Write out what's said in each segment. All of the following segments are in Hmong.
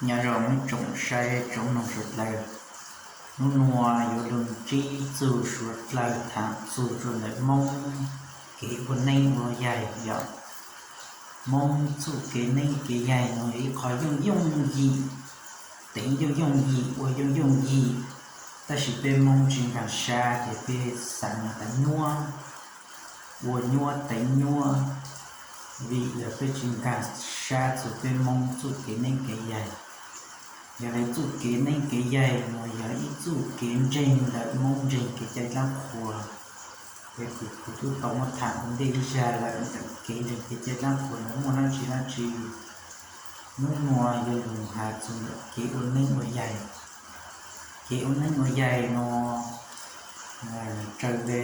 Nyob zoo ib tsoom saib tsoom mloog suav dlawg, hnub nua yuav lug ntsib txug suav dlawg thaam txug rua ntawm Moob kev ua neeb ua yaig yom. Moob txuj kev neeb kev yaig nuav yog ib qho yooj yooj yim, teev yooj yooj yim, ua yooj yooj yim, tab sis peb Moob tsi nkaag sab ces peb xaav tas nyuab, ua nyuab teev nyuab, vim yog peb tsi nkaag sab txug peb Moob txuj kev neeb kev yaig. Yog le txuj kev neeb kev yaig nuav yog ib txuj kev ntseeg ntawm Moob ntseeg kev cai dlaab qhua. Yog kuv tub tau muab thaam ua ntej ib zag lawm ntawm kev ntseeg kev cai dlaab qhua nuav muaj dlaab tsi dlaab tsi, hnub nua yuav lug has txug ntawm kev ua neeb ua yaig. Kev ua neeb ua yaig nuav raws le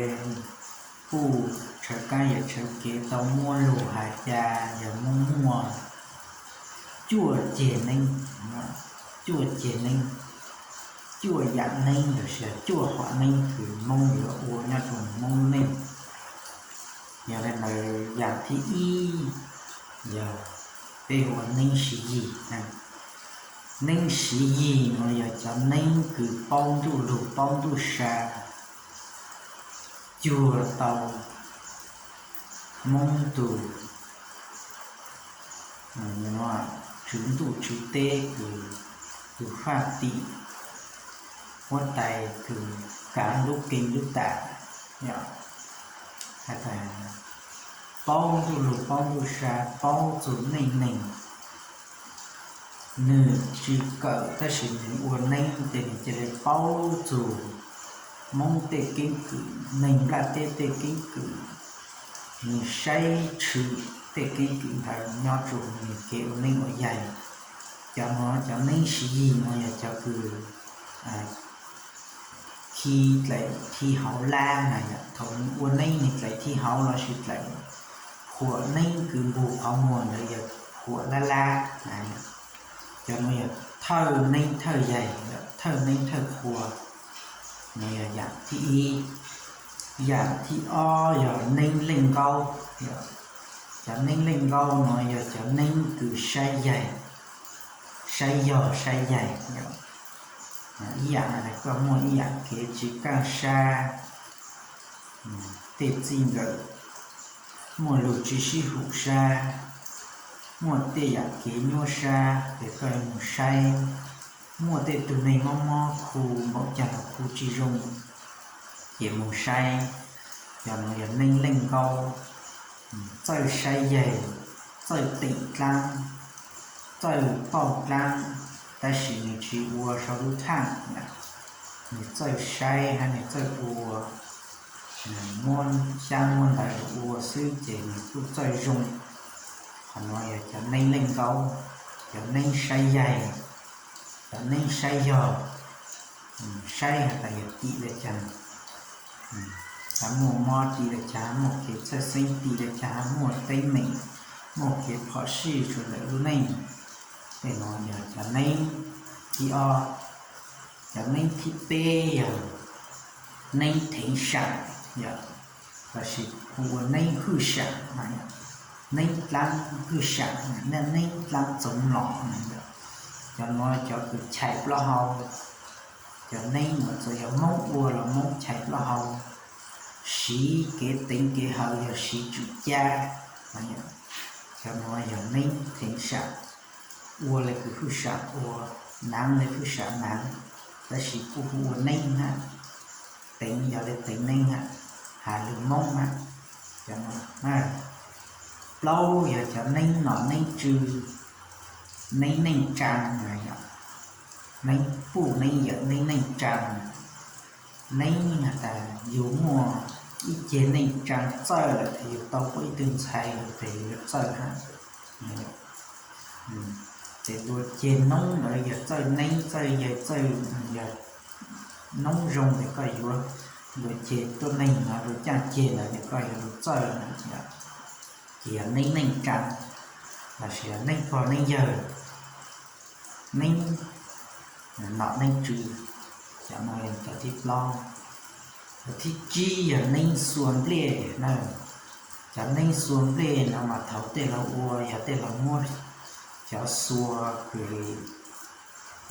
puj tshawv kaab yawm tshawv kev tau muab lug has ca, yog muaj muaj cuaj ceg neeb, cuaj ceg neeb, cuaj yaam neeb los sis cuaj hom neeb kws Moob yuav ua nyob rua Moob lub neej. Yog le ntawd yaam thib ib yog peb hu ua neeb siv yig. Neeb siv yig nuav yog cov neeb kws paub ntuj lug paub ntuj sa, cuag tau Moob tug tswv ntuj tswv teb kws tug faj tim huab tais kws kaav lub kee lub tam, has tas paub ntuj lug paub ntuj sa, paub txug neej neeg. Nwg tsi kawm tab sis nwg ua neeb ces nwg cia li paub txug Moob tej keeb kwm, neeg nplaj teb tej keeb kwm, nwg saib tshwm tej keeb kwm ntawd nyob rua nwg kev ua neeb ua yaig. Cov nuav cov neeb siv yig nuav yog cov kws khi dlaim khi hauv lab na yom. Thaum nwg ua neeb nwg dlaim khi hauv los sis dlaim khuam neeb kws npug qhov muag ntawd yog khuam lab lab na. Cov nuav yog thawj neeb thawj yaig, thawj neeb thawj qhua. Nuav yog yaam thib ib. Yaam thib ob yog neeb leej nkaub. Cov neeb leej nkaub nuav yog cov neeb kws saib yaig, saib yog saib yaig. Ib yaam koj muaj ib yaam kev tsi kaaj sab, tej txij nkawm muaj lug tsi sib hum sab, muaj tej yaam kev nyuaj sab ces koj mus saib, muaj tej tug neeg mob mob khu npaum caag los khu tsi zoo, ces mus saib. Cov nuav yog neeb leej nkaub, txawj saib yaig, txawj teem dlaab, txawj pauj dlaab, tab sis nwg tsi ua sau lub thaaj, nwg txawj saib hab nwg txawj ua, muab xyaab muab ntawv ua xwb ces nwg kuj txawj zoo. Qhov nuav yog cov neeb leej nkaub, cov neeb saib yaig, cov neeb saib yog, saib has tas yog tim le caag, has muaj mob tim le caag, muaj kev txhawj xeeb tim le caag, muaj teeb meem, muaj kev phom sij rua ntawm lub neej. Tej nuav yog cov neeb thib ob. Cov neeb thib peb yog neeb theev saam, yog lossis hu ua neeb hwj saam, neeb dlaab hwj saam, neeb dlaab txoov los na yom. Cov nuav cov kws chais plaub hau, cov neeb nuav txawm yog Moob ua los Moob chais plaub hau, siv kev teev kev hawv yog siv tswm cab. Cov nuav yog neeb theev saam, ua le kws hwj saam ua, naav le hwj saam naav, tab sis kuj hu ua neeb hab, teev yog le teev neeb hab, has lug Moob hab. Plaub yog cov neeb nom neeb tswv, neeb neej tsaa, neeb puj neeb yawm neeb neej tsaa. Neeb has tas yug muaj ib ceg neej tsaa txawj lawm, yug tau puab ib tug ntxhais lug tes yug yuav txawj hab. Ces luag ceg noob ntawd yog txawj neeb txawj yaig txawj, yog noob zoo ces koj yuav, luag ceg tuab neeg no luag caaj ceg ntawd ces koj yuav lug txawj na. Ces yog neeb neej tsaa, lossis yog neeb pog neeb yawg, neeb nom neeb tswv. Cov no yog cov thib plaub. Cov thib tsib yog neeb xua nplej na. Cov neeb xua nplej no mas thaum tej laug ua yog tej laug muab cov xua kws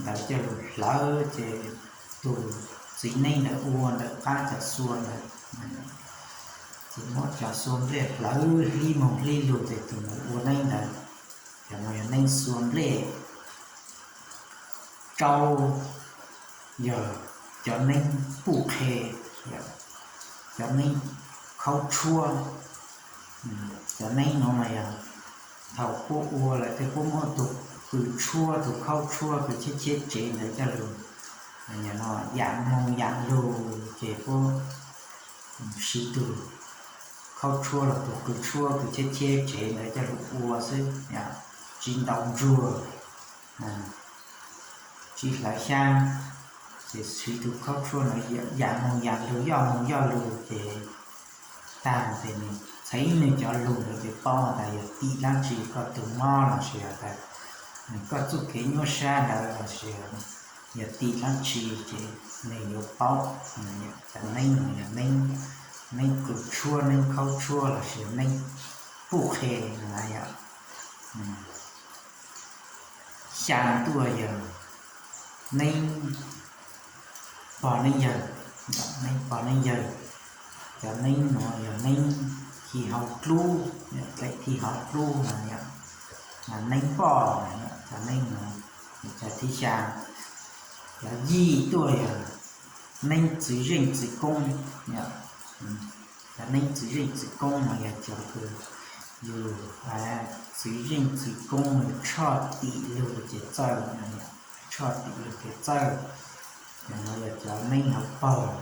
ntawd coj lug hlawv ces tus txiv neeb ntawd ua ntawm qab cov xua ntawd, ces muab cov xua nplej hlawv hlib moog hlib lug ces tus ntawd ua neeb ntawd. Cov no yog neeb xua nplej. Rau yog cov neeb puj qhe, cov neeb khaub tshuab. Cov neeb no mas yog thaum puab ua lawm tej puab muab tus qws tshuab tus khaub tshuab kws cheb cheb tsev ntawd coj lug, yam moog yam lug ces puab siv tus khaub tshuab los tus qws tshuab kws cheb cheb tsev ntawd coj lug ua xwb, tsi ntaus ntsuag, tsi hlawv xyaab, ces siv tus khaub tshuab no yam moog yam lug yoj moog yoj lug ces taag ces nwg txheeb nwg cov lug ntawd ces paub tas yog tim dlaab tsi koj tug mob lossis has tas koj txuj kev nyuaj sab ntawd lossis yog tim dlaab tsi ces nwg yuav paub. Cov neeb no yog neeb qws tshuab neeb khaub tshuab lossis neeb puj qhe no yog. Xyaa tuaj yog neeb pog neeb yawg, neeb pog neeb yawg. Cov neeb no yog neeb thib hauv dlub, thaum thib hauv dlub no yog neeb poj, cov neeb no cov thib xyaa. Cov yim tuaj yog neeb txwv zeej txwv koob, cov neeb txwv zeej txwv koob no yog cov kws yug txwv zeej txwv koob yug tshoj tim lug ces txawj, tshoj tim lug ces txawj. Cov no yog cov neeb hauv paug,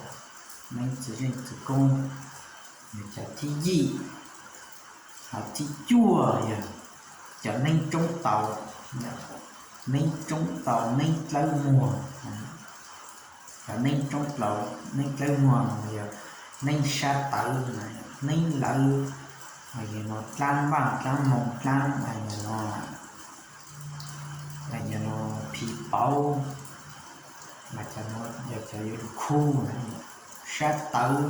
neeb txwv zeej txwv koob, yog cov thib yim. Hov thib cuaj yog cov neeb roob tau, neeb roob tau neeb dlawb muag. Cov neeb roob tau neeb dlawb muag yog neeb sab tawv, neeb lawv, yog no dlaab vaaj dlaab moog dlaab, yog no, yog no phi pauv, yog cov yuav lug khub, sab tawv.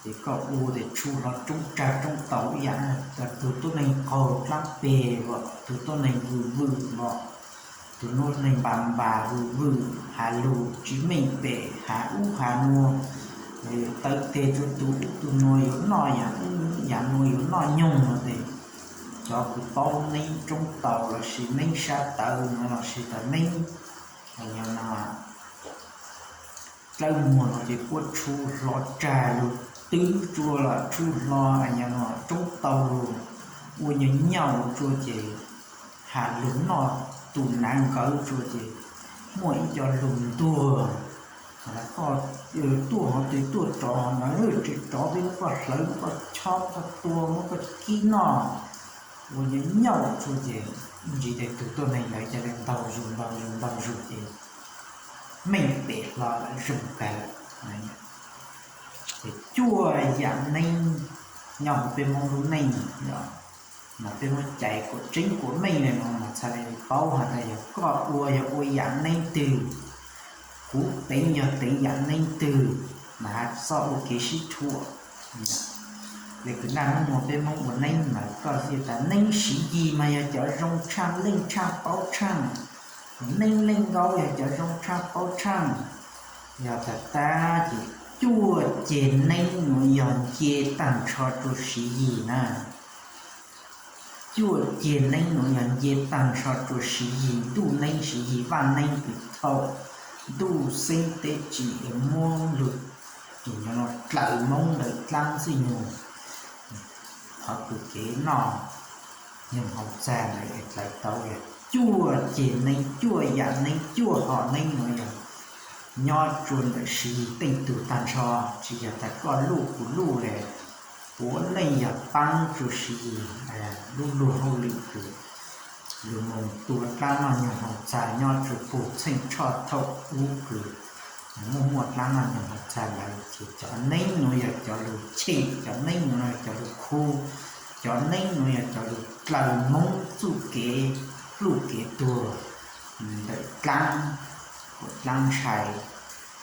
Ces koj ua tes tshu hlo roob tsag roob tau ib yaam, tug tuab neeg qaug dlaab peg los, tug tuab neeg vwm vwm los, tug tuab neeg npas npas vwm vwm, has lug tsi meej pem, has ub has nua, tawv teg rua tug ub tug nua, yuav noj yaam ub yaam nua, yuav noj nyoog no tes, cov kws paub neeb roob tau lossis neeb sab tawv no lossis tas neeb dlawb muag no ces puab tshu hlo tsag lug twb tsua los tshu hlo, yog no roob tau lug ua nyuag nyauj tsua ces has lug noj tus nav nkawv tsua ces muaj ib co lug ntuag, koj tuaj hov twg tuaj rov hov ntawd tsis rov peb muab koj hlawv muab koj chob muab koj tua muab koj kib noj, ua nyuag nyauj tsua ces ib ntsis tes tug tuab neeg ntawd ca le ntaug zug ntaug zug ntaug zug ces meej pem hlo lawm zoo kawg lawm. Ces cuaj yaam neeb nyob hauv peb Moob lub neej, mas peb muab cais kuas tseeb kuas meej le nuav mas txhaj le paub has tas yog koj ua yog ua yaam neeb twg, kuv teev yog teev yaam neeb twg, mas has txog ua kev sib thuam. Le kws naj nub nuav peb Moob ua neeb mas koj xav tas neeb Siv Yis mas yog cov zoo tshaaj leej tshaaj paub tshaaj, neeb Leej Nkaub yog cov zoo tshaaj paub tshaaj. Yog tas tab ces cuaj ceg neeb nuav yog nce taag nrho rua Siv Yis na. Cuaj ceg neeb nuav yog nce taag nrho rua Siv Yis, ntuj neeb Siv Yis, vaj neeb kws thauj ntuj xeeb teb tsim es muab lug dlaws Moob ntawm dlaab ntxwg nyoog, qhov kws kev noj nyoog haus txag ntawd es dlaws tau yog cuaj ceg neeb, cuaj yaam neeb, cuaj hom neeb nuav yog nyob tsua ntawm Siv Yis teej tug taag nrho, tsis yog tas koj luj kuv luj le. Puav leej yog paab tsua Siv Yis lub luag hauj lwm kws lug moog tua dlaab noj nyoog haus txag nyob tsua puag txheej tshoj thaum ub kws muaj muaj dlaab noj nyoog haus txag ntawd ces cov neeb nuav yog cov lug cheem, cov neeb nuav yog cov lug khub, cov neeb nuav yog cov lug dlaws Moob txuj kev pluj kev tuag ntawm dlaab, kuas dlaab ntshai.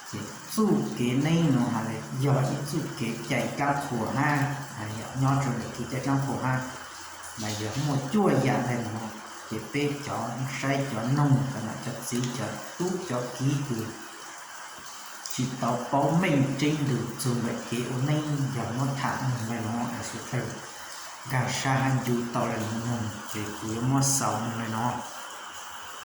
Ces txuj kev neeb nuav has le yog ib txuj kev cai dlaab qhuas hab, nyob rua ntawm kev cai dlaab qhuas hab, mas yog muaj cuaj yaam le nuav. Ces peb cov saib cov noog, cov nam cov txiv, cov tub cov kiv ces tsis tau paub meej tseeb lus txug ntawm kev ua neej yog muab tham moog le nuav es sawv dlawg nkaag sab hab ncu tau le nuav moog ces kuv yuav muab xaus moog le nuav.